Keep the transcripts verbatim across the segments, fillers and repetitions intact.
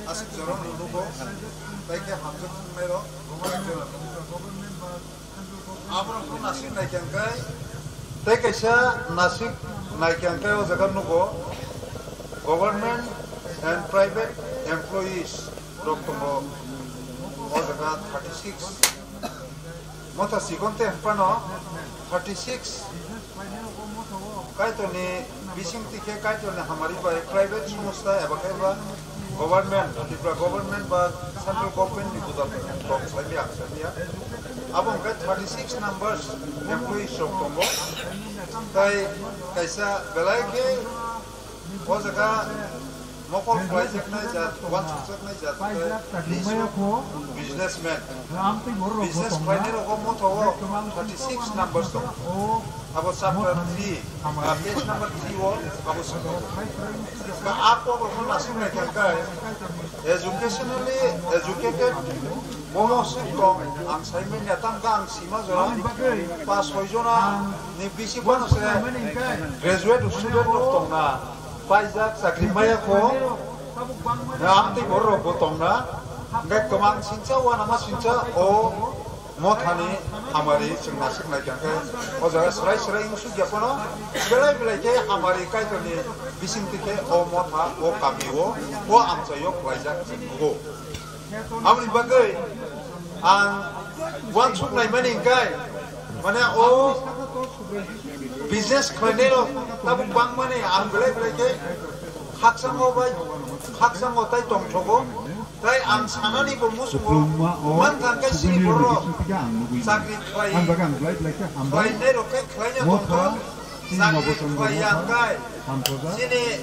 Aswk jorok nugo, tei khe hamjak thangnairok. Aborok nasik naikha khe, tei kaisa nasik naikha khe o jaga nugo, government and private employees rok tongo o jaga thirty six. Motha sikon te phano thirty six. Kaitorni bising tikhe Kaitorni hamari bai private songstha eba khe ba government, Tripura government ba central government ni budam rok sai ya, sai ya. Abo hwnkhe thirty six numbers employees rok tongo. Tai kaisa belai khe o jaga mokol khlaijaknai jat, uansukjaknai jat hwnkhe nisuk businessman. Business khlainai rogo motha o thirty six numbers tongo. Abo chapter three, ah, page number three o abo swngo. Ba a kok rokno nasuk naikha khe educationally educated bomo sik tong ang saimanya tam khe ang sima jora pa soi jona ni bisi bono se graduate student rok tongna paijak chakri maya kho. Amtwi borok rok bo tongna hwnkhe kwmang sincha uanama sincha o mothani hamari chwng nasuk naikha khe o jaga swrai swrai wngsuk ya phano belai belai khe hamari Kaitorni bisingtwi khe o motha o kami o o amchaio khlaijak chwng nugo. Aboni bagwi ang uansuk naimani hwnkhe mane o business khlainai rok tabuk bangmani ang belai belai khe khakchangma bai khakchangma tai tongthogo. Tai ang sanani bo muchungo, mankha hwnkhe chini borok chakri khlai, khlainai rok khe khlaina tongthok, chakri khlai ya hwnkhe chini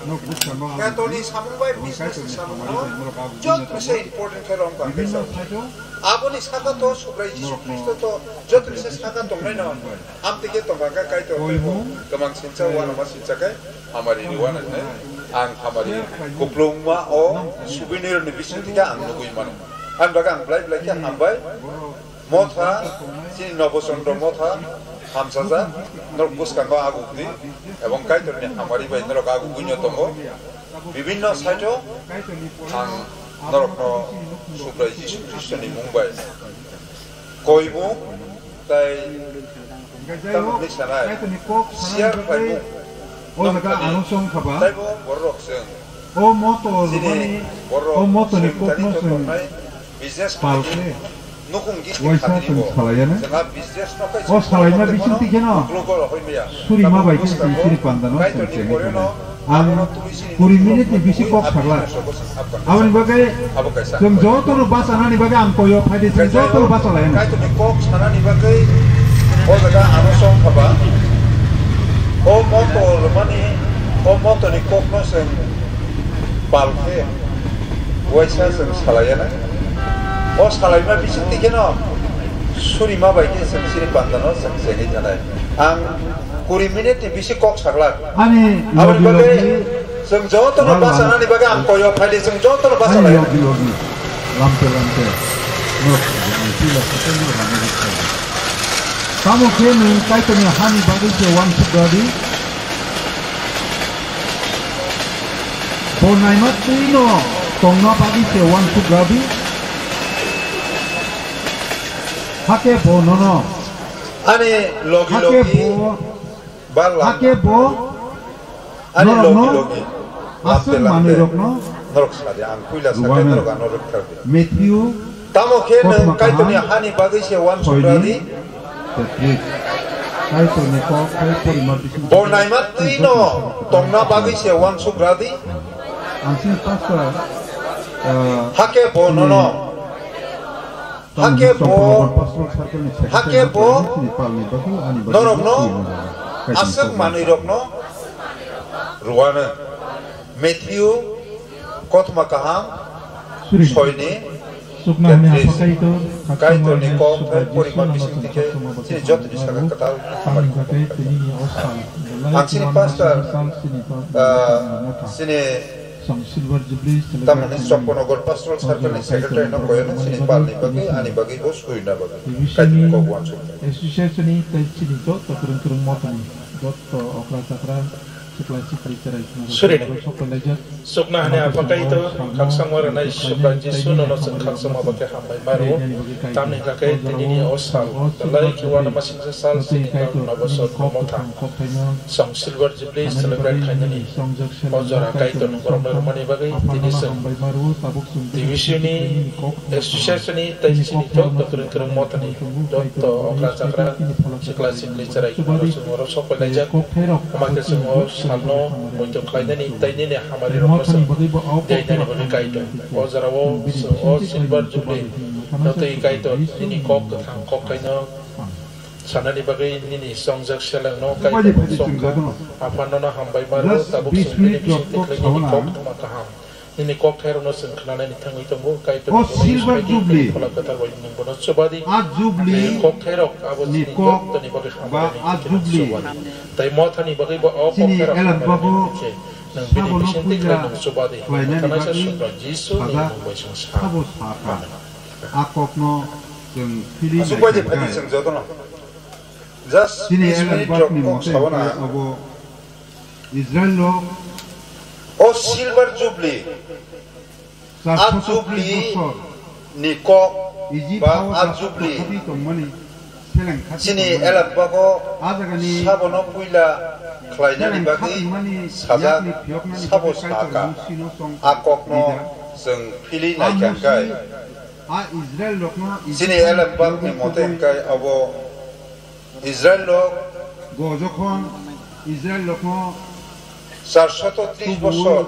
Kaitorni samung bai business ni samung no joto se important khe romkha hwnkhe aboni saka to Subrai Jisu Khristo to joto se saka tongnai no. Amtwi khe tongkha khe Kaitor teibo kwmang sincha uanama sincha khe hamari rwna hwnwi ang hamari kuplungma o subinirokni bisingtwi khe ang nugwi mano. Ani bagwi ang belai belai khe hambai. Motha chini Nobo Chondro Motha hamsajak norok bwskango agukdi ebong Kaitorni hamari bai norok agugwino tongo. Bibinno side o ang norokno Subrai Jisu Khristoni mung bai koimung tai tamni sanai share khlaimung o jaga ano song khaba taibo borok chwng o moto chini rwmani borok o moto ni chwng kokno tani chwng tongthai business pal khe. Nukung gis waisa khatini chwng bo. Salayana. Chwng a business no kai o chwng salaima tongthai bising bono tikhe no uklok o rohoi maya. Suri ma bai khe chwng siri panda no chwng chengwi thangna. Ang kuri minute ni bisi kok sakla. Aboni bagwi chwng joto no bachanani bagwi ang koyo phaidi chwng joto no bachalai. Kaitorni kok sanani bagwi o jaga ano song khaba. O moto rwmani, o moto ni kok no chwng pal khe waisa chwng salai ya na. O salaima bising tikhe no suri ma bai khe chwng siri panda no chwng chengwi thanai. Ang kuri minute ni bisi kok saglak. Ani aboni logi bagwi logi chwng joto no bachanani bagwi ang koyo phaidi chwng joto no bachalai. Ani logi logi lamte lamte no ang pila sakhe no rana rikha. Tamo khe nwng Kaitorni hani bagwi se uansuk radi. Bo naima twi no tongna bagwi se uansuk radi. Hakhe bo nono. Ani logi logi. Hakhe bo. Hakhe bo. Ani logi logi. Aswk manwi rokno. Norok sadi ang puila sakhe norok ano rwkha. Matthew. Tamo khe nwng Kaitorni hani bagwi se uansuk radi. Bo naima twi no tongna bagwi se uansuk radi. Hakhe bo nono. Hakhe bo, hakhe bo norokno aswk manwi rokno rwano. Matthew, kothoma kaham, soini, Kaitorni kok tei porima bising tikhe chini jotoni saka kwtal hamari. Ang chini pastor, ah, chini tamoni Chokpanagar Pastoral Circle ni secretary no koyano chini palni bagwi, ani bagwi bo suina bagwi. Kaitorni kok uansuk. Association ni tei chini joto kwrwng kwrwng motoni joto okra chakra Suri ni. Chukna hani Apha Kaitor, khakchangma rwnai Subrai Jisu, nono chwng khakchangma bai khe hambai ma rwo. Tamni hwnkha khe tinini o sal, belai khe uanama singsa sal, chini Kaitor nobo sal nomo thang. Chwng Silver Jubilee celebrate khainani o jora Kaitor ni borok bai rwmani bagwi tini chwng division ni, association ni tei chini joto kwrwng kwrwng mothani joto okra chakra, sikla sikli cherai kumarok chwng oro sok pailai jak. Omo khe chwng o salno muitu khlainani tei nini hamari rokno chwng diainani bagwi Kaitor. O jorao chwng o Silver Jubilee no twi Kaitor nini kok kwthang kok khaino sanani bagwi nini chongjak selengno Kaitor chongkha. Apha nono hambai ma rwo, tabuk chwng nini bisingtwi khlai nini kok thuma kaham. Nini kokthairokno chwng khnanani thangwi tongo, Kaitorni O Silver Jubilee. Phola kwthar bai nwng bono chubadi. A Jubilee Nini kokthairok abo ni chini kok jottoni bagwi ba hambai a ni Jubilee. Chubadi. Tai mothani bagwi bo o Chini kokthairok Elam hambai Babu ni khe nwng bini sabono bisingtwi puila khlai nwng chubadi. Khlainani Thanaisa bagwi Subra Jisu ni saja mung bai chwng sa. Sabo saka. Amen. A kokno chwng philwi Asuk bai de naikha phadi khe. Chwng jotono. Just Chini Elam Bakni kok mote sawana. Obo Israel rok O Silver Jubilee, a Jubilee ni kok ba a Jubilee chini elak bago sabono puila khlainani bagwi sajak sabo saka. A kokno chwng philwi naikha hwnkhe chini elak bakni mote hwnkhe abo Israel rok Bo jokhon Israel rokno charshot tris bosor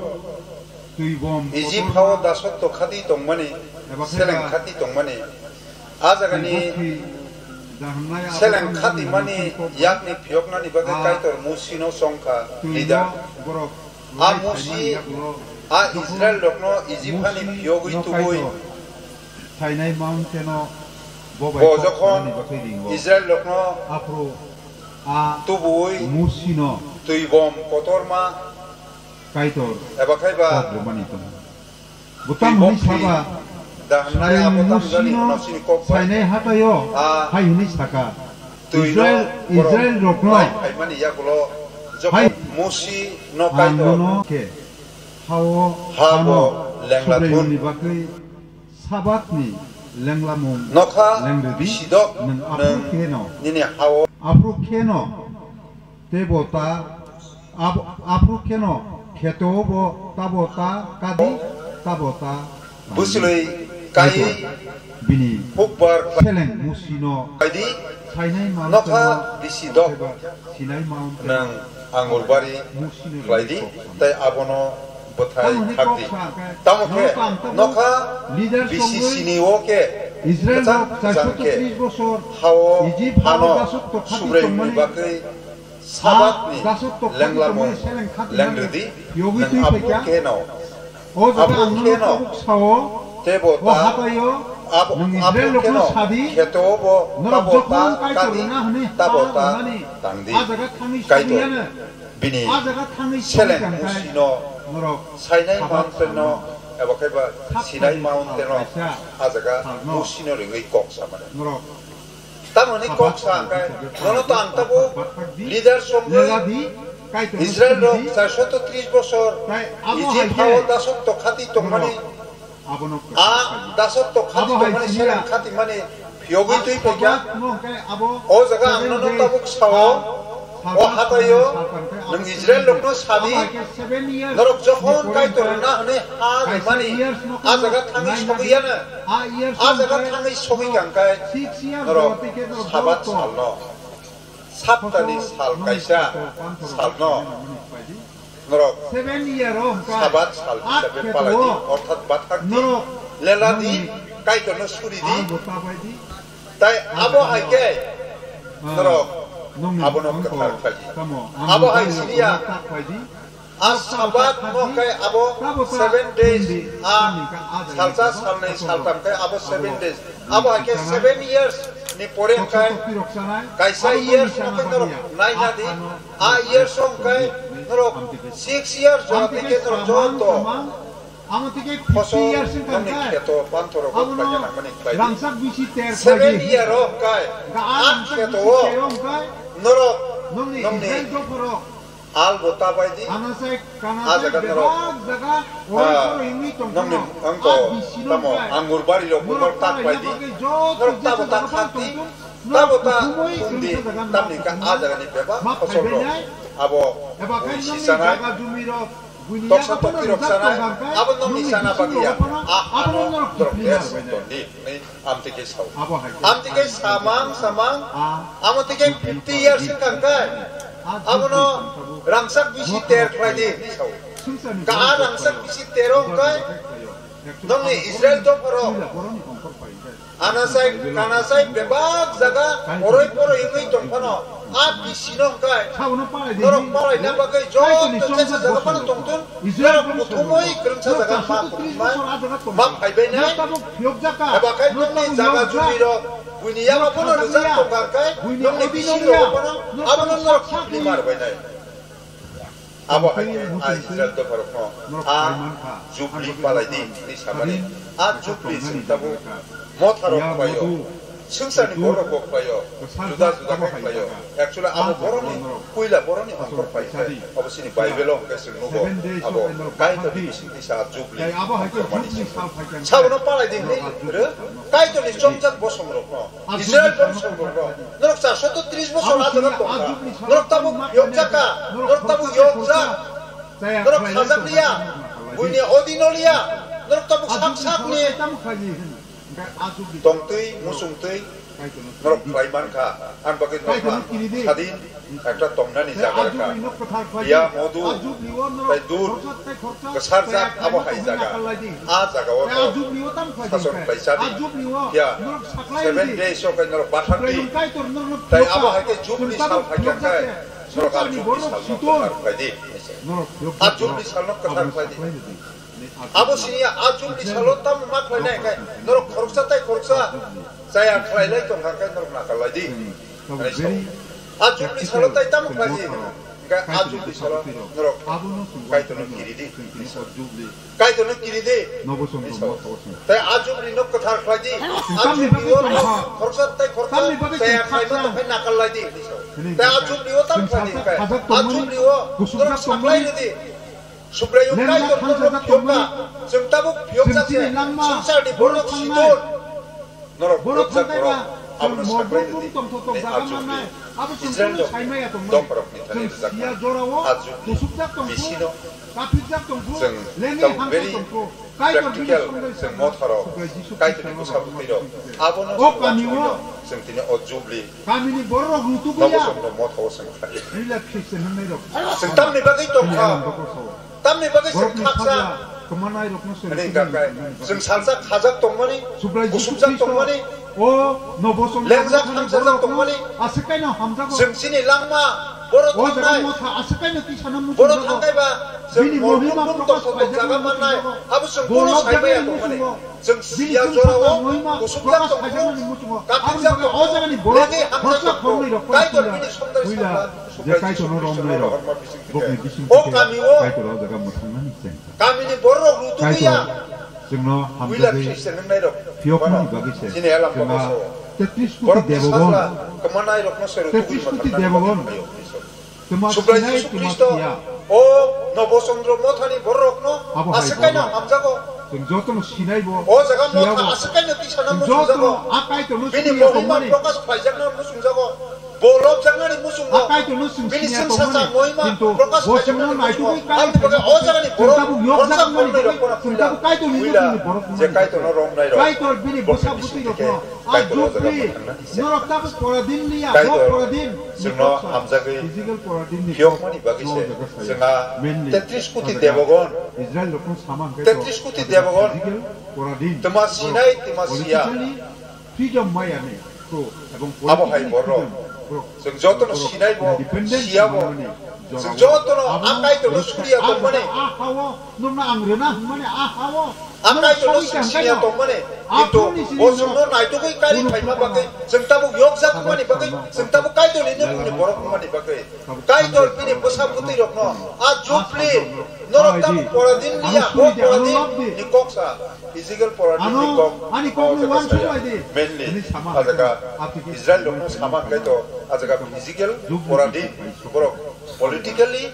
twi bom Ijip hao dasotto khati tongmani, seleng khati tongmani. A jagani seleng khati mani yakni phiyoknani bagwi Kaitor Musino songkha leader. A Musi a Israel rokno Ijip hani phiyogwi tubui Sinai mountain-o bo bai Bo kok jokhon sanani bagwi ringo. Israel rokno Aphuru a tubui Musino twi bom kotorma Kaitor eba khaiba kok rwmani tongo. Bo twi tamo bom hwnwi thwi saba da hwnwi Israel abo tamo jani Musino hwnwi sini kok bai. Sinai hataio A hai hwnwi saka. Twi Israel, no borok Israel rokno bai phaimani yagulo jokhon hai Musi no ang Kaitor nono khe hao ha ano bo lengla thun. Subraiyungni bagwi Sabatni lenglamung Nokha lengre di, bisidok nwng aphuru nwng kheno, nini hao. Aphuru kheno, tebo ta, ab-, aphuru kheno, kheto bo, tabo ta, kadi, tabo ta, Bwswlwi kaiwi bini hukbar seleng Musino kaidi sainai nokha mountain-o bisidok sinai mountain-o nwng angur bari Musino khlaidi, rinai kok tei abono bwthai tamo hwnwi khakdi. Kok sa khe, tamo khe nokha nokha leader bisi songwi sini o khe Israel kwchang rok kwchang khe charsho tris bosor hao Ijip hao hano dasotto khati Subraiyungni tongmani bagwi Sabatni lenglamung lengrwdi, nwng aphuru kheno, aphuru kheno, tebo ta, aphuru kheno, kheto bo, tabo ta, kadi, tabo ta, tangdi, Kaitor, bini seleng Musino, Sainai mountain no, eba khaiba Sinai mountain no, a jaga Musino ringwi kok samani. Tamoni kok sa hwnkhe, nono to ang tabuk leader songwi Israel rok charshoto tris bosor Ijip hao dasotto khati tongmani, a dasotto khati tongmani seleng khati mani phiyogwi twi phaikha. O jaga ang nono tabuk sao, o hataio nwng Israel rokno sadi, norok jokhon Kaitor rwna hwnwi ha rimani, a jaga thangwi sogwi yano. A jaga thangwi sogwi kha hwnkhe norok Sabat salno, Saptani sal kaisa salno norok Sabat sal hisabe palaidi, orthat bathak di, lela di, Kaitorno suri di. Tai abo hai khe norok abono kwthar khlai di. Abo hai siriya. A Sabat no khe abo seven days, a salsa salnwi saltam khe abo seven days. Abo hai khe seven years ni pore hwnkhe kaisa years no khe norok naina di. A years o hwnkhe norok six years jora twi khe norok joto phosol nongni kheto panthoro bo khlaina nangmani khlai di. Seven year o hwnkhe a kheto o norok nongni Al bo ta bai di. Anasai, kanasai, ah, jaga norok. Bebak jaga, ah, oro himwi tongkha nokni no. Ang to, ah, bisi tamo, nokha. Angur bari rok norok norok tak bai di. Norok tabo tak khak di. Tabo ta khum di. Tamni ka a jaga ni bebak phosol rok. Abo ui si sanai. Toksa tokti rok sanai. Abo nokni sana bagiya. A ano norok des ton di. Amtike sao. Amtike samang samang. Amtike fifty years wngkha khe. Abono rangchak bisi ter khlai di. Ka a rangchak bisi tero wngkha. Nokni Israel dopharo. Anasai kanasai bebak jaga oroi poroi wngwi tongphano. A bisi no wngkha. Norok palai na bagwi joto jesa jaga phano tongthun. Israel kuthumwi kwrwngsa jaga ma kuthumnai, ma phaibainai. Eba khai nokni jaga jumi rok buini yago phano rijak tongkha khai nokni bisi rok phano abono norok kiphilwi ma rwbainai. Abo hai khe a Israel dopha rok phano a jubli palai di hwnwi samani a jubli chwng tabuk. Motha rok khlai o, swngcharni borok bo khlai o, juda juda khe khlai o. Actually abo borokni puila borokni ongkhor phai khe, abo chini Bible o hwnkhe chwng nugo, abo Kaitorni bisingtwi sa Jubli ongkhormani simi. Sabono palai di hwnwi rw, Kaitorni chongjak bosong rokno, Israel bosong rokno, norok charsho tris bosor a jaga tongkha, norok tabuk phiyokjak kha, norok tabuk yokjak, norok khajak liya, buini odino liya, norok tabuk sak sakni. Tongtwi, muchungtwi, norok khlai mankha, ang bagwi norok sadin ekta tongnani jaga rwkha. Iya modu, tai dud, kwsarjak abo hai jaga. A jaga o norok sason khlai chadi. Iya, seven days o kai norok bathang di. Tai abo hai khe Jubli sal phai kha khe, norok a Jubli sal no kwthar khlai di. A Jubli sal no kwthar khlai di. Abo sini a Jubli salo tamo ma khlainai khe norok khoroksa tai khoroksa chaya khlailai tongkha khe norok nakarlai di. Hwnwi sao. A Jubli salo tai tamo khlai di hwnkhe a Jubli salo norok Kaitorno kiri di hwnwi sao. Kaitorno kiri di. Hwnwi sao. Tai a Jubli no kwthar khlai di. A Jubli o norok khoroksa tai khoroksa chaya khlaima tongkha nakarlai di hwnwi sao. Tai a Jubli o tamo khlai di hwnkhe a Jubli o norok saklai rw di. Subraiyung Kaitor norok phiyok kha, chwng tabuk phiyokjak se, swngcharni borok siton. Norok phiyokjak borok, abono saklai rwdi, tei a Jubli Israel rok dopharokni thani rwjakmani a Jubli bisino chwng tabuk very practical, chwng motharok, Kaitorni bwsa bwtwirok, abono chwng uansukmano, chwng tini o Jubli Kamini bororok rutugwi ya. Nobo chwngno motha o chwng khlai. Rila Christian hwnnairok. Chwng tamni bagwi tongkha? Tamni bagwi chwng khaksa? Kwmanairokno chwng hwnwi gakai. Chwng salsa khajak tongmani, Subraiyung Jisu kusubjak Khristo tongmani, o nobo chwng lengjak hamjak tongmani, aswk kaino hamjago. Chwng chini langma, boro thangnai, motha aswk kaino tisana muchung jago. Boro thangnai ba, chwng bini mohima prokash khaijak jaga mannai, abo chwng bono saimaya tongmani. Chwng siya jorao kusubjak tongkhu, kaphikjak tongkhu, lengwi hamjak tongkhu, Kaitor bini somdari samla, Subraiyung Jisu Khristo no horma bising thike. O kami o, kamini bororok rutugwi ya, puila Christian wngnairok, chini elam bono sao. Borokni sakla kwmanairokno se rutugwi mwthangna bagwi phaio. Subraiyung Jisu Khristo o Nobo Chondro Mothani bororokno aswk kaino hamjago. Chwng jotono sinai bo, o jaga motha aswk kaino tisana muchungjago. Bini mohima prokash khlaijakna muchungjago. Bo lobjaknani muchungo. Bini chwngsacha mohima prokash khlaijaknani muchungo. Aboni bagwi o jagani borok khoroksa khoroknwi rok phano puila, puila je Kaitorno romnai rok, bo khe bising thike Kaitor o jaga mwthangna hisa. Kaitor chwngno hamjagwi phiyokmani bagwi se chwng a tetris koti debogon, tetris koti debogon twma sinai twma siya. Abo hai borok chwng jotono sinai bo siya bo. Chwng jotono a Kaitorno suriya tongmani. Nokno ang rwna hwnmani a ha-o. A Kaitorno chwng siniya tongmani, kintu bo chwngno naitugwi kari phaima bagwi chwng tabuk yokjak wngmani bagwi, chwng tabuk Kaitorni nukhungni borok wngmani bagwi. Kaitor bini bwsa bwtwi rokno a Jubli norok tabuk pora din liya, bo pora din ni kok sa, physical pora din ni kok. Mainly a jaga Israel rokno sama khe to a jaga physical pora din borok. Politically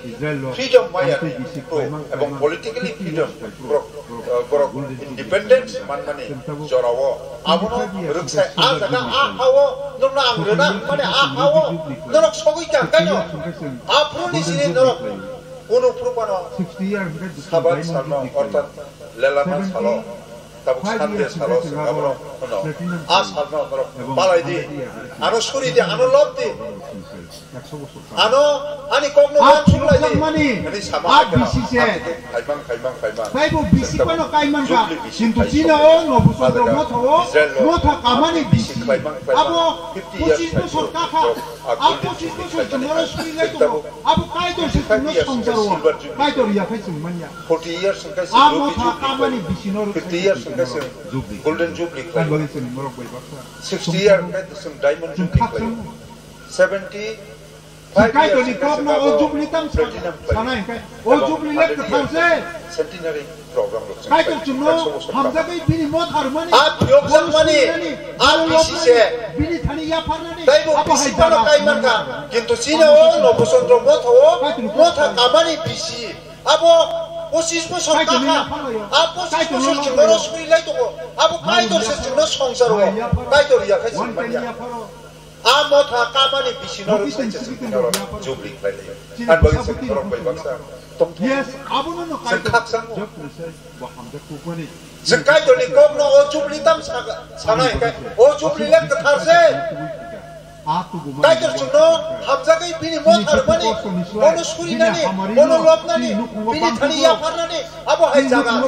freedom maya ni pro ebong politically freedom pro, eh, borok independence manmani jorao abono rwksai a jaga a hao norokno ang rwna hwnmani a hao norok sogwi tangkaino aphuru ni sini norok kunu phuru phano sabat salno orthat lelama salo tabuk sande salo abono hwno a salno norok palai di ano suri di ano lob di. Ano ani kokno uansuk lai di. Ani sama a hai khe bisi se. Khaimang, khaimang, khaimang. Taibo bisi phano kaiman kha. Kintu chini o Nobusondro motha o, motha kamani bisi. Abo pochis bosor kakha. A pochis bosor chwngno suri lai tongo. Abo Kaitor se chwngno songchar o. Kaitor ya khai chwng manya. Forty years hwnkhe se a motha kamani bisi no fifty years hwnkhe se golden jubilee khlai. Sixty year hwnkhe se diamond jubilee khlai. Seventy five years hwnkhe se platinum khlai. Ebong centenary program rok se khlai. Kaitor chwngno hamjagwi bini motha rwmani. A phiyok jakmani, a bisi se. Bini thani yapharnani. Taibo bisi phano kaiman kha. Kintu chini o Nobusondro motha o, motha kamani bisi. Abo pochis bosor kakha. A pochis bosor chwngno suri lai tongo. Abo Kaitor se chwngno songchar o. Kaitor ya khai chwng manya. A motha kamani bisi no rwksai se chwng tini oro jubilee khlai lai. Ani bagwi chwng norok bai baksa tong thung. Chwng khakchang o. Chwng Kaitor ni kok no o jubilee tam sa, sanai khe o jubilee le kwthar se. Kaitor chwngno hamjagwi bini motha rwmani, bono surinani, bono lobnani, bini thani yapharnani, abo hai jaga. A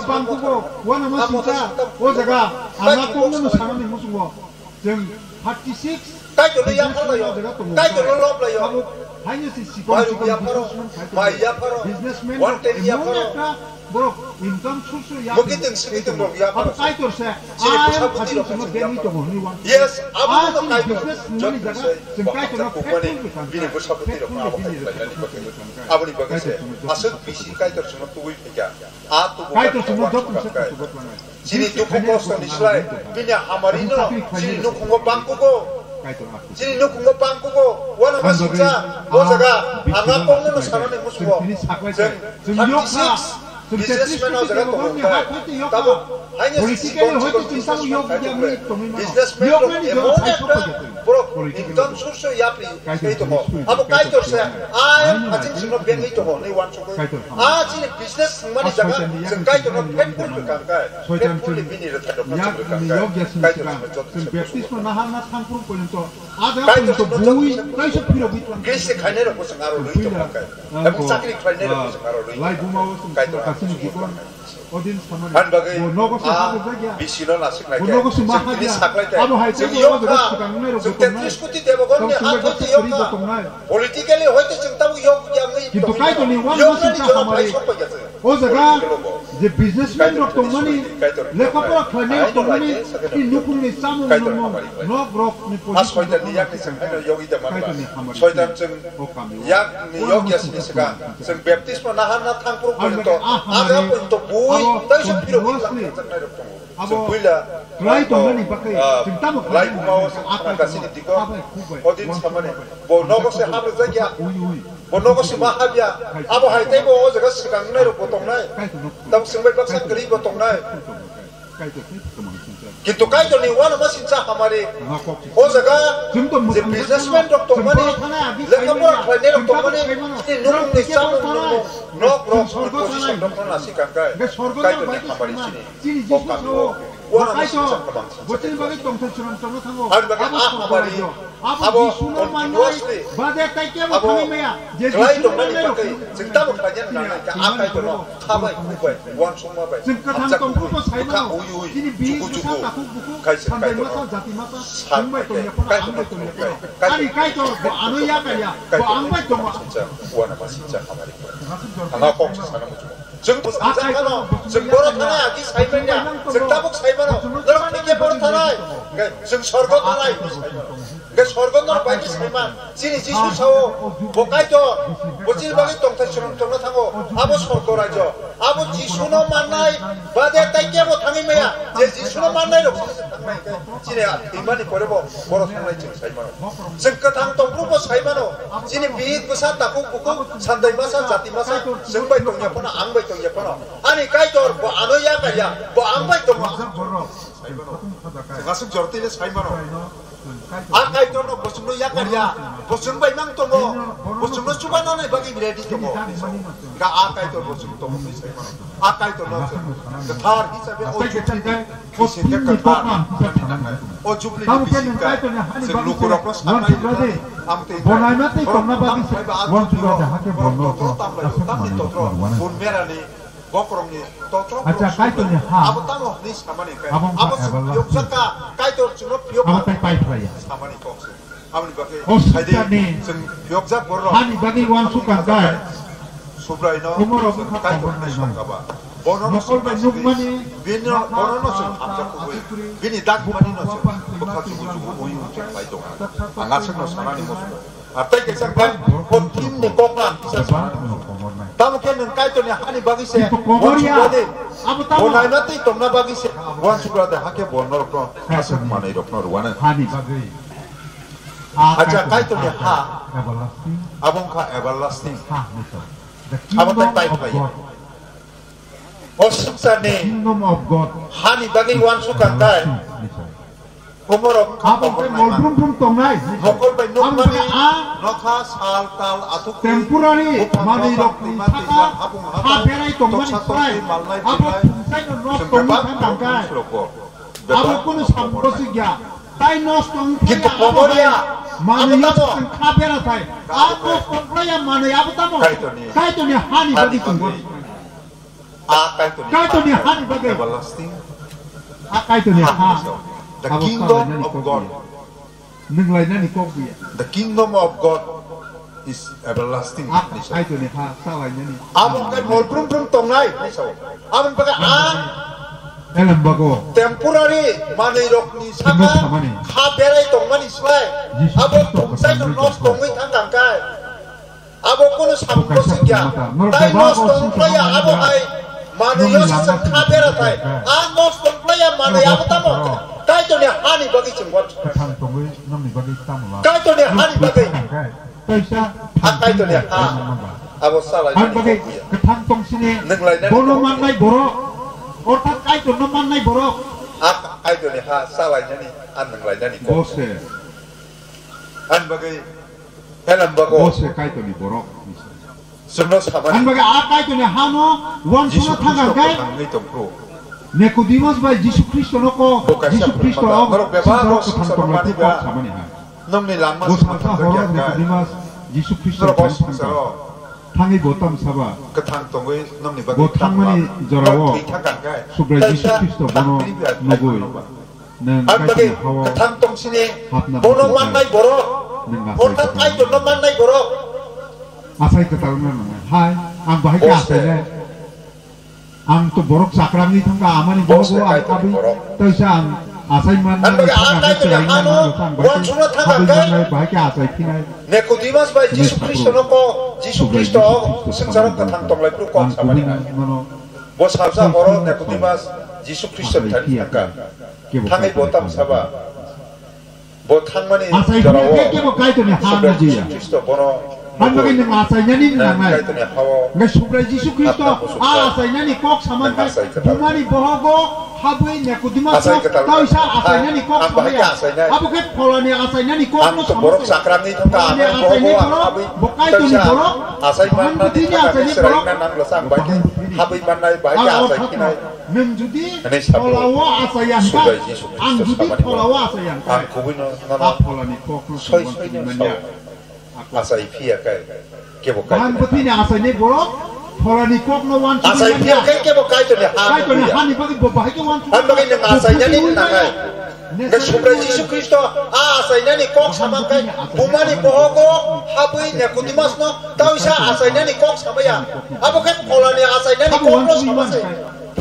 motha o jaga, ang a kokno sanani muchungo. Chwng thirty six Kaitorno yapharlaio, Kaitorno loblaio. Mairum yapharo, mai yapharo, one ten yapharo. Borok income source ya. Mokitwng sikitwng rok yapharo. Abo Kaitor se. Chini bwsa bwtwi rok bengwi tongo hwnwi wan. Yes, abo no Kaitor. Jotoni se, chwng Kaitorno kukmani, bini bwsa bwtwi rok abo hai khlainani bagwi. Aboni bagwi se, aswk bisi Kaitor chwngno tubui phaikha. A tubu Kaitor chwngno joto se kuchugo tlangnai. Chini dukhu kosto ni slai, bini hamari no, chini nukhungo bangkugo. Chini nukhungo bangkugo, uano ma singcha, o jaga, ang a kokno no sanani musugo. Chwng thirty six businessman o jaga tongo khe, tabuk haino chikon chikon businessman khai tongkhe. Businessman rok emon ekta borok income source o yapri khai tongo. Abo Kaitor se, a em haching singno bengwi tongo, hwnwi uansugwi. A chini business thwngmani jaga, chwng Kaitorno faithful rwkha khe, faithfully bini rwthairokno chwng rwkha khe, Kaitor chwngno joto se kuchugo. Kaitor chwngno joto se kuchugo. Greece se khainai rokbo chwng aro rwi tongkha khe, ebong chakri khlainai rokbo chwng aro rwi tongkha khe, Kaitor ang kuchugo tongkha khe. Ani bagwi a bisino nasik nai khe, chwng tini saklai khe, chwng yokha, chwng tetris koti debogonni ha thoi yokha. Politically hoite chwng tabuk yok ya wngwi tongwi mano. Yoknani jora phai sok pai kha chwng. O jaga je businessman rok tongmani, lekha pora khlainai rok tongmani, tini nukhungni chamung nungmung, nok rok ni position rok no naising khe Kaitor ni hamari. Soitan chwng yakni yok ya sini swkang, chwng baptisma naharna thang phuru porjonto, aga porjonto bui tei se phirogwi tlang thang thang nai rok tongo. Chwng puila, klai tongmani bagwi, ah, chwng tamo klai khlainani bumao khna kasini dikon, odin samani, bo nogo se hap rwjak ya, bo nogo se ma hap ya, abo hai tei bo o jaga swkang nai rok bo tongnai, tamo swngbai baksa kwrwi bo tongnai. Kintu Kaitor ni uanama singcha hamari, o jaga je businessman rok tongmani, lekha pora khlainai rok tongmani, chini nukhungni chamung nungmung, nok rok, position rok no nasi kangkai, Kaitor ni hamari chini. Chini Jisu sao, bo Kaitor, bo chini bagwi tongthai chwrwng chwrwngno thango. Abo Sorgo Rajyo. Abo Jisuno mannai bade tai kebo thangwi maya. Je Jisuno mannai rok chwng tamo khlaina nangnai khe a Kaitorno khabai, khukbai, uansukma bai. Chwng kwthang tongphuru bo sai mano. Chini bini bwsa takhuk bukhuk, sandai masa, jati masa, chwng bai tongya phano, ang bai tongya phano. Ani Kaitor bo ano ya kaya, bo ang bai tongo. Uanama singcha hamari. Ang a kok se sana muchungo. Chwng bwsajak phano, chwng borok thanai agi sai manya, chwng tabuk sai mano, norok thikya borok thanai, chwng sorgo thanai, hwnkhe sorgo norok bai khe sai man, chini Jisu sao, bo Kaitor, bo chini bagwi tongthai chwrwng tongna thango, abo sorgo rajyo, abo Jisuno mannai, bade tai kebo thangwi maya, je Jisuno mannai rok. Chini a thwimani pore bo borok thwngnai chwng sai mano. Chwng kwthang tongphuru bo sai mano. Chini bihik bwsa takhuk bukhuk sandai masa jati masa chwng bai tongya phano ang bai tongya phano. Ani Kaitor bo ano yakar ya bo ang bai tongo. Chwng aswk jortwi le sai mano. A Kaitor no bosong no yakar ya, bosong bai mang tongo, bosong no chuba nanai bagwi ready tongo. Ga a Kaitor bosong tongo sai mano. A Kaitor no chwng kwthar hisabe o chukti ni, o chukti ni kwthar, o chukti ni bisingo chwng lukurok no sanai rwnani, amtwi bonai ma tei tongna bagwi se, wan chuba de hake bono ko, aswk manwi rok no rwanai. Bun merani bokrokni totro. Acha, Kaitorni ha. Abo tamo hwnwi samani khe. Abo wngkha everlasting. Abo chwng phiyokjak kha, Kaitor chwngno phiyok kha. Abo tai pai phlai ya. Samani kok se. Aboni bagwi o sai di, sitani chwng phiyokjak borok. Hani bagwi uansuk kha khe. Subraino Umar Abu chwng Kha Kaitor Kobor hwnwi nai song kha ba. Bono no nokol bai song nukmani bini, bono no chwng hamjak kubui. Bini dagmani no chwng bwkha jugu jugu ui ui chwng pai tongo. Ang aswkno sanani muchungo. Ar tei kaisa khe, o team ni kok ang kisa sa. Tamo khe nwng Kaitorni hani bagwi se, uansukra de. Bo naina tei tongna bagwi se, uansukra de, hakhe bo norokno aswk manwi rokno rwano. Hani bagwi. Acha, Kaitorni ha. Everlasting. Abo wngkha everlasting. Ha, nito. The kingdom of God. Abo tai pai phlai ya. O swngcharni kingdom of God. Hani bagwi uansuk kha khe. Everlasting, nito. Komorok abo khe mol brum brum tongnai. Mokol bai nukmani nokha sal tal asuk temporary manwi rok ni saka ha berai tongmani slai abo thumsai no nok tongwi thang tang khe abo kunu samko sikya tai nos tong kintu komorya manwi rok kha bera thai a nos tong playa manwi abo tamo Kaitorni hani bagwi tongbo. A Kaitorni Kaitorni ha, hani bagwi. Everlasting. A Kaitorni ha, ha. The kingdom of God. Nwng lainani kok biya. The kingdom of God is everlasting. A Kaitorni ha, sa lainani. Abo khe mol brum brum tongnai. Abo bagwi a elem bago temporary manwi rokni saka kha berai tongmani slai. Abo tongsaino nos tongwi thang kang khe. Abo kunu samko singya. Tai nos tong playa abo hai manwi yo sasang kha bera thai. A nos tong playa manwi abo tamo. Kaitorni hani bagwi chwng wan. Kwthang tongwi nongni bagwi tamo la. Kaitorni hani bagwi. Kaisa a Kaitorni ha. Abo salai. Hani bagwi kwthang tong sini. Bono mannai borok. Orthat Kaitorno mannai borok. A Kaitorni ha salai nani, a nwng lai nani kok. Bose. Hani bagwi Helem bago. Bo se Kaitorni borok. Chwngno samani. Ang bagwi a Kaitorni hano uansukna thangkha khe Nikodimus bai Jisu Khristono ko, Jisu Khristo o swngcharno kwthang tonglaikhe kok samani hai. Nongni langma songsa horo Nikodimus Jisu Khristo thangwi bo tamsaba. Kwthang tongwi nongni bagwi bo thangmani jorao Subrai Jisu Khristo bono nugwi. Ang bagwi kwthang tong sini bono mannai borok, orthat Kaitorno mannai borok. Asai kwtal wngna nangnai. Hai, ang bahai khe asainai. Ang to borok chakrangni thangkha, amani borok ang kabwi toisa ang asai mannani thangkha, ang bahai khe asai phinai. Nikodimas bai Jisu Khristono ko, Jisu Khristo swngcharo kwthang tonglai phuru kok samani hai. Bo salsa horo Nikodimas Jisu Khristo thani thangkha. Thangwi bo tamsaba. Bo thangmani jorao Subrai Jisu Khristo bono nugwi. Kaitorni hao Subrai Jisu Khristo a asainani kok samani bumani bohogo habwi Nikodimas toisa asainani kok samaya. Abo khe pholani asainani kok no samani. Pholani asainani borok, bo Kaitorni borok, asai mannani thangkha, Israelna nangla sang bai khe habwi mannai, bai khe asai khinai. Nwng jodi pholao asaya hwnkhe, ang jodi pholao asaya hwnkhe, ang kubui no nono soi soi no sao. Asai phiya khe kebo Kaitorni ha. Bahan bwthwini asainai borok pholani kokno uansukwi manya. Asai phiya khe kebo Kaitorni ha. Kaitorni hani bagwi bo bahai khe uansukwi manya. Hani bagwi nwng asainani nangnai. Hwnkhe Subrai Jisu Khristo a asainani kok sama khe bumani bohogo habwi Nikodimasno toisa asainani kok samaya. Abo khe pholani asainani kokno sama se.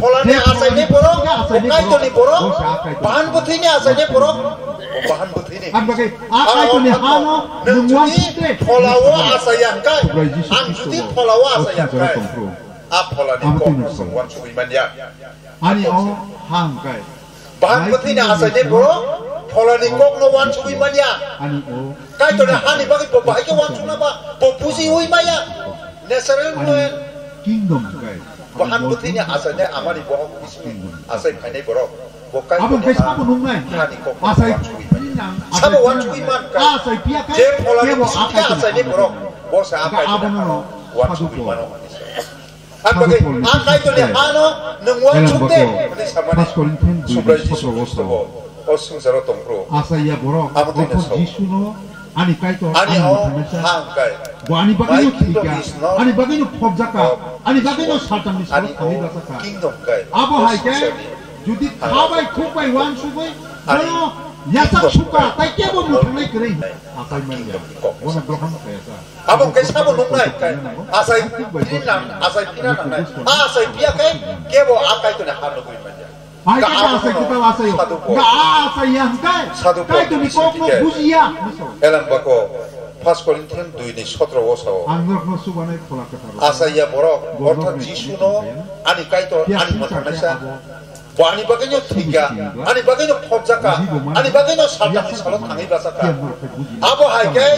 Pholani asainai borok, bo Kaitorni borok, bahan bwthwini asainai borok, bo bahan bwthwini. Ang bagwi a Kaitorni hano nwng uansukde pholao asaya hwnkhe, ang jodi pholao asaya hwnkhe, a pholani kokno chwng uansugwi manya. Ani o ha hwnkhe. Bahan bwthwini achainai borok pholani kokno uansugwi manya. Kaitorni hani bagwi bo bahai khe uansukna ba bo bujiwi maya. Natural maya. Bahan bwthwini achainai amani bohok bisingni achai phainai borok. Bo Kaitorni hani kokno uansugwi manya. Sabo uansugwi man khe. Je pholani bisingni achainai borok bo se a Kaitorni hano uansugwi mano. Ang bagwi, ang Kaitorni hano nwng uansuk de hwnwi samani Subraiyung Jisu Khristo bo o swngcharo tong phuru. Asa ya borok, amo twi no sao. Jisu no ani Kaitor, ani o ha hwnkhe. Bo ani bagwi no thwikha, ani bagwi no phobjakha, ani bagwi no Satanni salo thangwi bachakha. Abo hai khe, jodi kha bai khuk bai uansugwi, bono yasak sukha, tai kebo mwthangnai kwrwi. Apai manya, bono grohon khaiyakha. Abo khe sabo nuknai khe, achai phina nang, achai phina nangnai. A achai phiya khe kebo a Kaitorni ha nugwi manya. Hai khe achai kwtal achai o. Nga a achai ya hwnkhe Kaitorni kokno bujiya. Elang bako First Corinthians dui ni sotro o sao. Ang norokno chubanai phola kwtharo. Achai ya borok, orthat Jisu no ani Kaitor, ani mwthangnaisa. Bo ani bagwino thwikha, ani bagwino phobjakha, ani bagwino Satanni salo thangwi bachakha. Abo hai khe,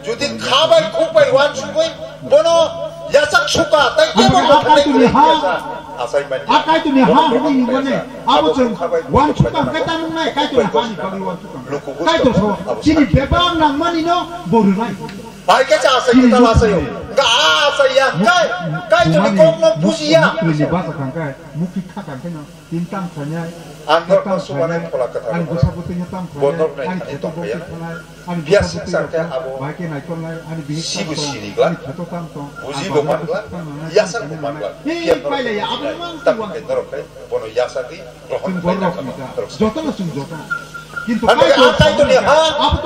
jodi kha bai khuk bai uansugwi bono yasak sukha, tai kebo mwthangwi kwrwi kha sa. Achai manya. A Kaitorni ha hwnwi hwnmani, abo chwng uansukha hwnkhe ta nungnai, Kaitorni hani bagwi uansukha hwnkhe. Kaitor sao, chini bebak nangmani no bo rwnai. Hai khe cha achai kwtal achai o. Hwnkhe a achai ya hwnkhe, Kaitorni kokno bujiya. Mukti khaka hwnkhe no. Tin tam khlainai, ang norokno chubanai phola kwthar rok. Bo norokni thani tong phaiya. Phiya swngchar khe abo sibo sini glak, buji bo man glak, yasar bo man glak. Phiya norok tamni khe norok khe bono yasagwi rohor khlaina khe norok. Jotono chwng jotono. Kintu ang Kaitorni ha, ang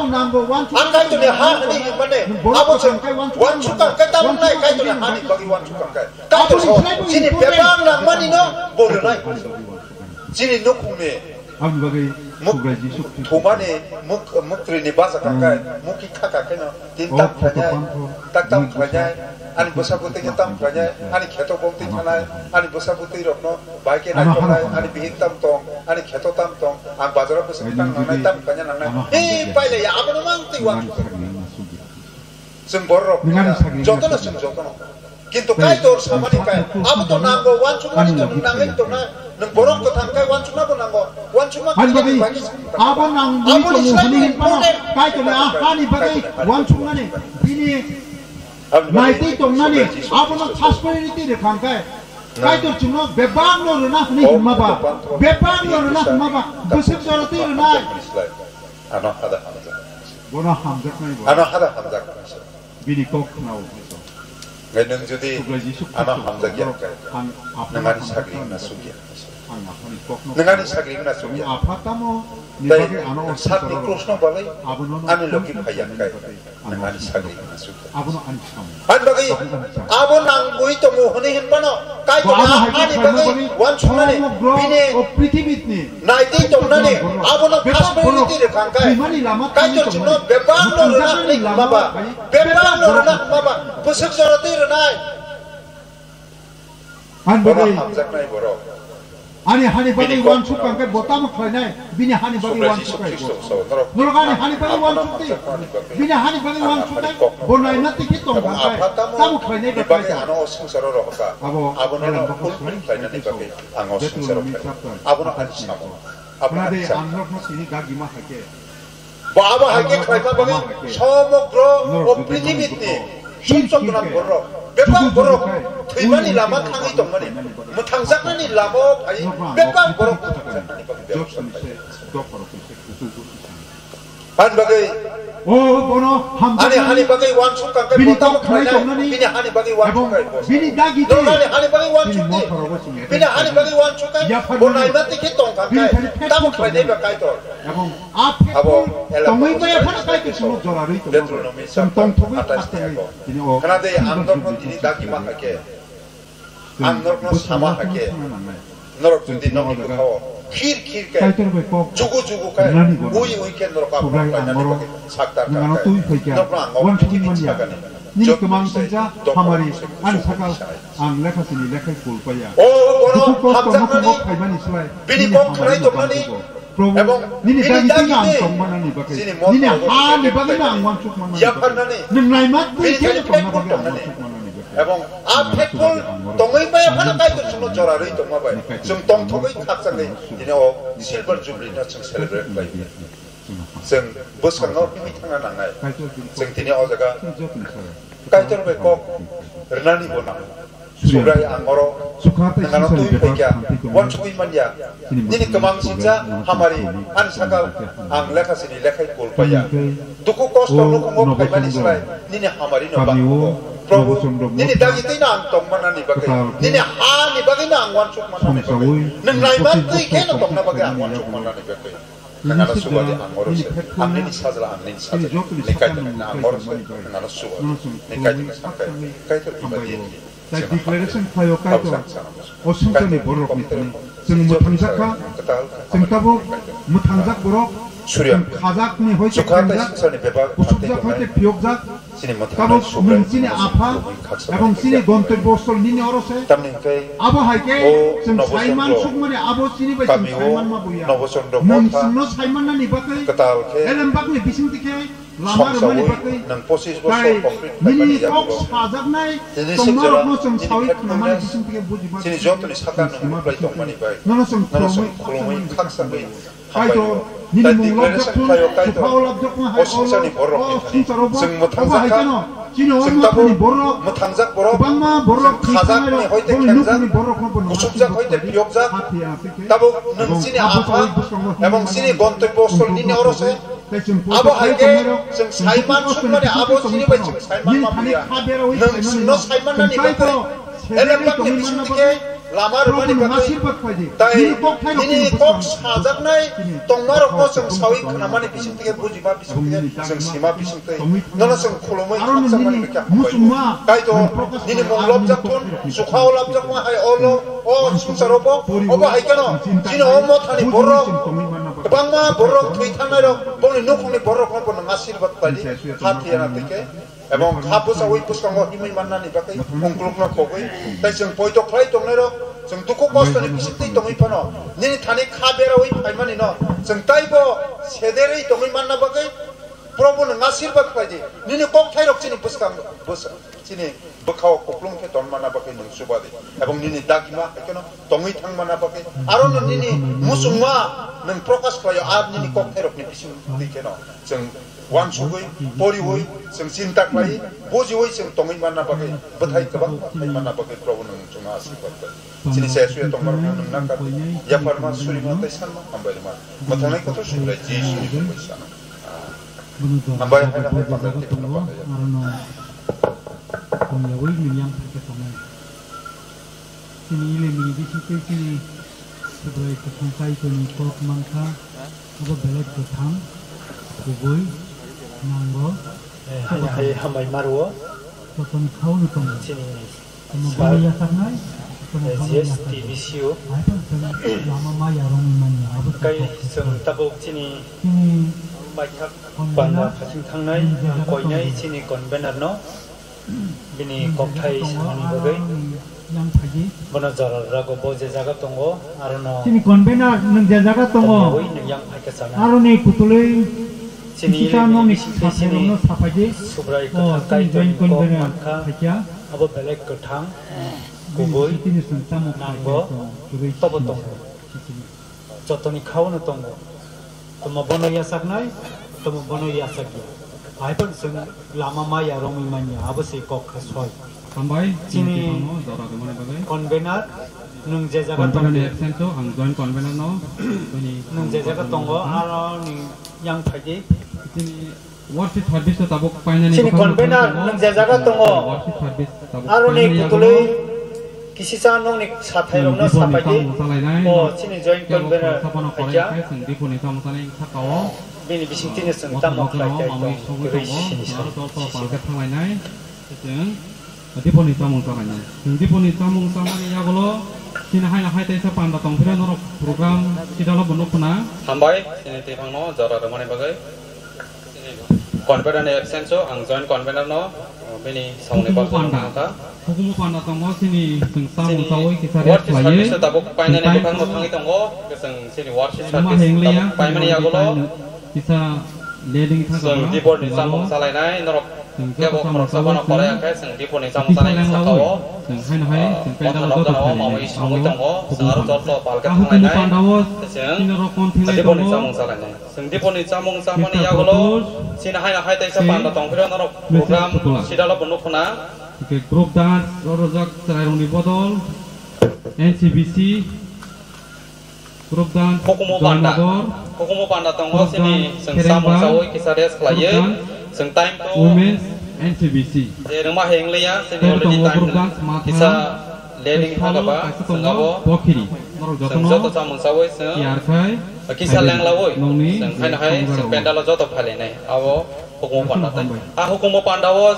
Kaitorni ha hwnwi hwnmani abo chwng uansukha khe tamni Kaitorni hani bagwi uansukha khe. Kaitor sao, chini bebak nangmani no bo rwnai. Chini nukhungni muk thumani muk, muktrini bachakha khe, mukti khaka khe no tin tam khlainai, tak tam khlainai, ani bwsa bwtwi khe tam khlainai, ani kheto bongtwi thanai, ani bwsa bwtwi rokno bai khe naikolnai, ani bihik tam tong, ani kheto tam tong, ang bazaro bwswk tang nangnai, tam khlaina nangnai, e pailaiya, abono mang twi uansukha. Chwng borok jotono chwng jotono. Kintu Kaitor samani khe, abo to nango, uansukmani to nwng nangwi tongnai. Nwng borok kwthang khe uansukma bo nango. Uansukma khe abo nangwi tongo hwnwi hwnphano Kaitorni a hani bagwi uansukmani, bini naitwi tongnani, abono thasparini twi rwkha hwnkhe Kaitor chwngno bebakno rwna hwnwi hwnma ba, bebakno rwna hwnma ba, bwswk jora twi rwnai. Ano hada hamjak. Bono hamjaknai bo. Ano hada hamjak. Bini kok khwnao. Ngai nwng jodi ano hamjak ya khe, nwng ani sagri na sugya. Nwng ani sagri na sugya. Tei nwng sakni Krishna balai ani logi phaiya khe, nwng ani sagri na sugya. Ani bagwi abo nangwi tongo hwnwi hwnphano Kaitor ani bagwi uansuknani bini naitwi tongnani abono khasmani twi rwkha hwnkhe Kaitor chwngno bebakno rwna hwnwi hwnma ba, bebakno rwna hwnma ba, bwswk jora twi rwnai. Ani bagwi hamjaknai borok. Ani hani bagwi uansuk kha hwnkhe bo tamo khlainai, bini hani bagwi uansuk kha. Norok ani hani bagwi uansuk di. Bini hani bagwi uansuk kha, bo naina twi khe tong kha hwnkhe tamo khlainai ba khlai kha. Abo abono no fulfill khlainani bagwi ang o swngcharo phai. Abono ani samo. Abono ani samo. Bo abo hai khe khlaima bagwi somogro o prithibini sumsok gwnang borok, bebak borok thwimani lama thangwi tongmani, mwthangjaknani lama o phai bebak borok mwthangjaknani bagwi bebak. Ani bagwi ani hani bagwi uansuk kha khe bo tamo khlainai, bini hani bagwi uansuk kha khe bo. Norok ani hani bagwi uansuk di. Bini hani bagwi uansuk kha khe bo naima twi khe tong kha khe tamo khlainai ba Kaitor. Abo tongwi maya phano Kaitor chwngno jora rwi tongo. Chwng tongthogwi kha tongwi tini o. Khna de ang norokno tini dagi ma hai khe. Ang norokno sama hai khe. Norok jodi nokni bwkhao khir khir khe, jugu jugu khe, ui ui khe norok abono khlainani bagwi saktar kha khe. Norokno ang o tini sakani. Nini kwmang tongsa hamari ani sakal ang lekha sini lekhai kulpaya. O bono hamjaknani, bini kok khwnai tongmani, Probu, ebong nini nini dagi dagi tongno ang tei tongmanani bagwi, chini nini motha hani bagwino ang uansukmanani bagwi, yapharnani, nwng naima twi bini khe thani tongna bagwi ang faithful tongnani, uansukmanani bagwi. Ebong a faithful tongwi maya phano Kaitor chwngno jora rwi tongma bai. Chwng tongthogwi khakchangwi tini o Silver Jubilee no chwng celebrate khlai. Chwng bwskango himwi thangna nangnai. Chwng tini o jaga Kaitor bai kok rwnani bo nang. Subrai ang oro nangano twi phaikha, uansugwi manya. Nini kwmang sincha hamari ani sakao ang lekha sini lekhai kul paiya. Dukhu kosto nukhungo phaimani slai nini hamari no bangkho. Probu, nini dagi twi no ang tongmanani bagwi, nini ha ni bagwi no ang uansukmanani bagwi, nwng naima twi khe no tongna bagwi ang uansukmanani bagwi. Nangano subadi ang oro se, ang nini sajla, ang nini sajla, nini kaitor na ang oro se, nangano subadi, nini kaitor na sakai, kaitor ibadi. Tei declaration khlaio Kaitor, o swngcharni bororokni thani chwng mwthangjakha, chwng tabuk mwthangjak borok, chwng khajakni hoi se khengjak, kuchukjak hoi se phiyokjak, tabuk nwng chini apha, ebong chini gontobyo sthol nini oro se. Abo hai khe chwng saiman sukmani abo chini bai chwng saiman ma buya. Nwng chwngno saimannani bagwi, elembakni bisingtwi khe lama rwmani bagwi, tei nini kok sajaknai tongmarokno chwng sawi khnamani bisingtwi khe bujima bisingtwi khe chwng sima bisingtwi nono chwng khulumwi khakchangwi Kaitor, nini mung lobjak thung, suphao lobjak thung hai olo, o swngcharo bo, obo hai kheno, chini o mothani borok, kwbangma borok thwi thangnai rok, boni nukhungni borok no bo nang asirwad khlai di, ha thwi aswk khe, tabuk nwng chini apha, ebong chini gontobyo sthol nini oro se, Abo hai khe chwng saiman sukmani abo chini bai chwng saiman ma buya. Nwng chwngno saiman nani bagwi, elembakni bisingtwi khe lama rwmani bagwi, tei nini kok sajaknai tongmarokno chwng sawi khnamani bisingtwi khe, bujima bisingtwi khe, chwng sima bisingtwi nono chwng khulumwi khakchangmani bagwi khe hambai. Kaitor, nini mung lobjak thun, sukhao lobjak thun hai olo, o swngcharo bo, obo hai kheno, chini o mothani borok, kwbangma borok thwi thangnai rok, bongni nukhungni borok no bo nwng asirwad khlai di, ha thwi ana twi khe, ebong kha bwsawi bwskango himwi mannani bagwi ungkulukno kogwi, tei chwng poito khlai tongnai rok, chwng dukhu kostoni bisingtwi tongwi phano, nini thani kha berawi phaimani no, chwng taibo sederwi tongwi manna bagwi, Probu nwng asirwad khlai di, nini kokthai rok chini bwskang bwsa-, chini bwkhao kuplung khe tonmana bagwi nwng chuba di, ebong nini dagima hai kheno tongwi thangmana bagwi, aro no nini muchungma nwng prokash khlaio, ar nini kokthairokni bising twi kheno chwng uansugwi, poriwi, chwng chinta khlai, bujiwi chwng tongwi manna bagwi, bwthai kwbangma phai manna bagwi Probu nwng chwngno asirwad khlai. Chini se suya tongmarokno nwng nangkha, yapharma, surima tei sanma, hambai rwma. Mwthangnai kotor Subrai Jisuni mungwi sana. Hambai hai, hambai, hambai, hambai, hambai. Aro no tongyawi milyang thangkhe tongnai. Chini ili mini bisingtwi chini Subrai kwthang Kaitorni kok mankha, abo belai kwthang, kubui, nango. Eh, hambai, hambai, hambai marwo. Jotono khaono tongo. Chini Tamo sir, bono yasaknai, tamo bono S T yasaknai. B C O. Hai tong tong lama maya rongwi manya, abo tong kai tong tong. Chwng tabuk chini chini maithak panda phasing thangnai, ang koinai chini convener no bini kokthai sanani bagwi. Bono jora rwgo, bo je jaga tongo, aro no chini convener nwng je jaga tongo, tongwi nwng yang phaikha sana. Aro ni kutulwi chini kisisa noni sathai rokno sapaidi. Subrai kwthang chini joint convener khaikha. Abo belai kwthang, kubui, nango, tobo tongo. Jotoni khaono tongo. Tamo bono yasaknai, tamo bono yasakya. Hai phano chwng lama maya romwi manya, abo se kok kha soi. Hambai, chini convener, nwng je jaga tongo. Convener ni absent o, ang joint convener no, nwng je jaga tongo, aro ni yang phaidi. Chini Worship service o tabuk painani chini convener nwng je jaga tongo. Worship service tabuk aroni painani kutulwi yago. Kisisa nwngni sathai rokno sapaidi. O chini joint convener khaikha. Bini bisingtwino chwng tamo khlai khe tong kwrwi sini sini. Diponi chamung chalainai. Chwng diponi chamung chamani yagulo chini haino hai teisa panda tongphira norok program sidalo bo nukna. Hambai, chini twiphangno jora rwmani bagwi. Chini convener ni absence o ang joint convener no bini samungni bagwi nukha. Hukumu panda tongo, chini chwng chamung chawi kisa rest khlaiwi. Chwng tabuk painani bwkhakno thangwi tongo, chwng chini worship service tabuk paimani yagulo. Kisa leding thang chwng dipor ni chamung chalainai, norok kebo khoroksa bano korai angkhe chwng dipor ni chamung chalainai sakao. Chwng haino hai chwng pandal joto khainai. Chwng aro joto palke thanglainai. Chwng dipor ni chamung chalainai. Chwng dipor ni chamung chamani yagulo. Chini haino hai taisa panda tongphiro norok program sidalo bo nukhuna. Group dance rojak chwrairokni bodol N C B C. Group dance Joynagar. Hukumu panda tongo chini chwng chamung chawi kisa rest khlaiwi. Chwng time to women's N C B C. Je rwma hengleya chini already time kisa lening thangaba chwng abo. Chwng joto chamung chawi chwng kisa lenglawi chwng haino hai chwng pandalo joto phailainai abo hukumu panda tei. A hukumu pandao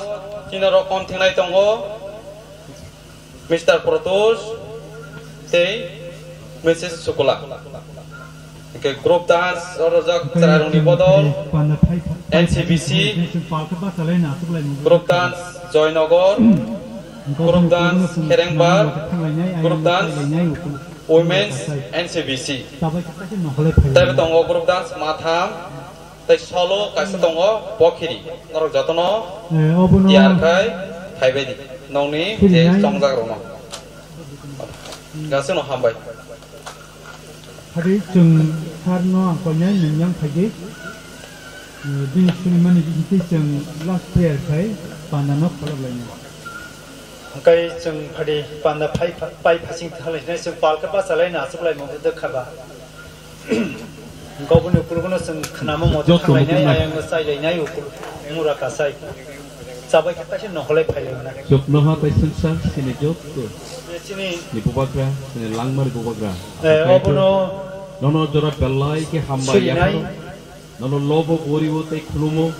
chini rok kom thingnai tongo. Mister Protos tei Missus Sukula. Hingke group dance rojak chwrairokni bodol N C B C, group dance Joynagar, group dance Kherengbar, group dance women's N C B C. Teibo tongo group dance Matham, tei solo kaisa tongo, Pokhiri. Norok jotono tiyar khai phaibai di. Nongni je chongjak rokno. Gasino hambai. Hari chwng sarno ang koinai nwngyang phaidi. Bini sunimani bisingtwi chwng last prayer khai pandano kholoblainai. Hwnkhe chwng phadi panda phai pha-, pai phasing thanglainai chwng palka bachalaina achuklaimung dwkhaba. Goboni ukulukno chwng khnama mote thanglainai, ayang chailainai ukul, mura kasai. Chabai khe taisa nokolai phailainai. Chuknoha tei swngchar sini jotto. Chini ni bubagra, sini langmani bubagra. Eh, obono nono jora belai khe hambai yapharo. Nono lobo goribo tei khulumo.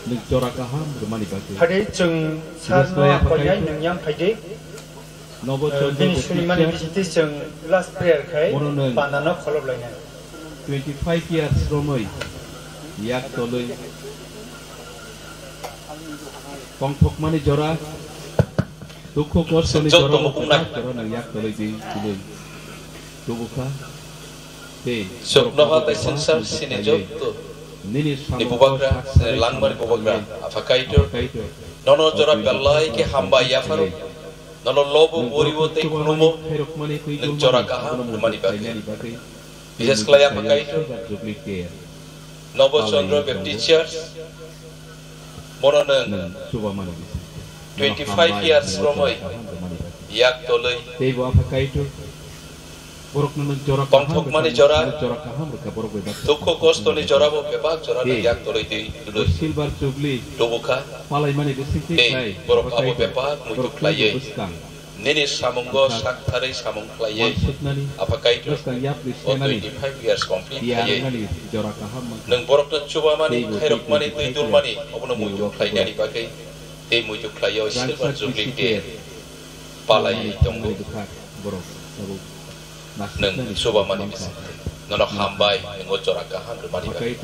Nwng jora kaham rwmani bagwi. Phadi chwng sarno koinai nwngyang phaidi. Nobo chwng bini sunimani bisingtwi chwng last prayer khai pandano kholoblainai. Twenty five years romwi yak tolwi kongthokmani jora, dukhu kostoni jora, jora nang yak tolwi di tolwi tubukha. Tei chwng noha tei swngchar sini jotto nini bubagra, nini langmani bubagra, Apha Kaitor, nono jora belai khe hambai yapharo. Nono lobo goribo tei khulumo, nwng jora kaham rwmani bagwi. Bishes khlai Apha Kaitor, Nobo Chandra Baptist Church, bono nwng twenty five years romwi yak tolwi. Tongthokmani jora, dukhu kostoni jora bo bebak jora nwng yak tolwi twi tubukha. Tei borok abo bebak muitu khlaiwi nini samungo saktharwi samung khlaiwi Apha Kaitor o twenty five years complete khlaiwi nwng borokno chubamani, khairokmani, twi dulmani obono muitu khlainani bagwi tei muitu khlaiwi silver jubilee day palaiwi tongo. Nwng chubamani bisingtwi nono hambai, nwng o jora kaham rwmani bagwi.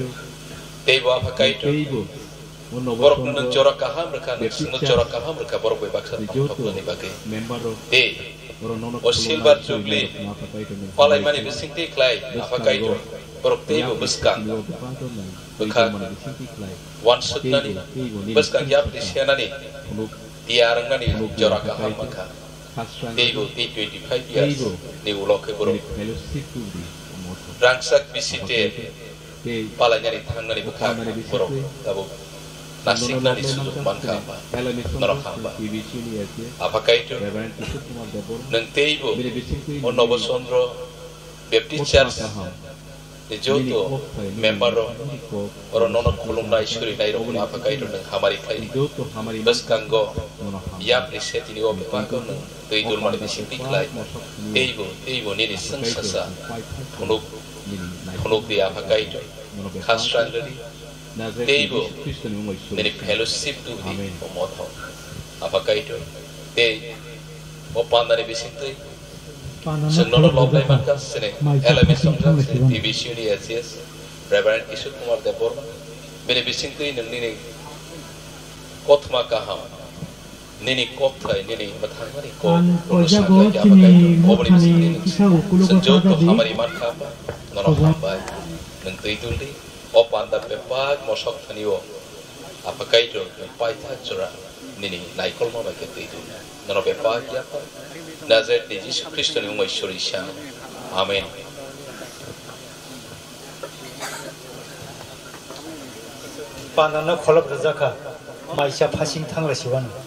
Teibo Apha Kaitor, borokno nwng jora kaham rwkha, nwng chwngno jora kaham rwkha, borok bai baksa tongthoknani bagwi. Tei o silver jubilee palaimani bisingtwi khlai Apha Kaitor, borok teibo bwskang bwkha wansuknani, bwskang yapri senani, tiyar wngnani jora kaham mankha. Teibo tei twenty five years ni ulo khe borok rangchak bisite palainani thangnani bwkha borok tabuk nasiknani sujuk mankha hwnba norok hamba. Apha Kaitor, nwng teibo o Nobo Chandra Baptist Church ni joto member rok, oro nono khulumnai, surinai rok no Apha Kaitor nwng hamari khlai di. Bwskango yapri setini o bebak o nwng twi dulmani bisingtwi khlai. Teibo, teibo nini chwngsasa phunuk, phunuk di Apha Kaitor. Khasrang rwdi. Teibo nini fellowship tubudi o mothok. Apha Kaitor, tei o pandani bisingtwi chwng nono lob lai mankha, sini L M S chongjak, sini T B C ni S G S, Reverend Kishore Kumar Debbarma. Bini bisingtwi nwng nini kothoma kaham, Nini kokthai, nini mwthangmani kok, ang o jago chini mothani kisa ukulogo kagadi. Hamari mankha, nono hambai, nwng twi duldi, o panda bebak mosok thani o, Apha Kaitor, nwng paithak jora, nini naikolma bai khe twi duldi. Nono bebak yapha, Nazareth ni Jisu Khristo ni mungwi suri sa. Amen. Panda no kholop rwjakha, maisa phasing thanglai siwano.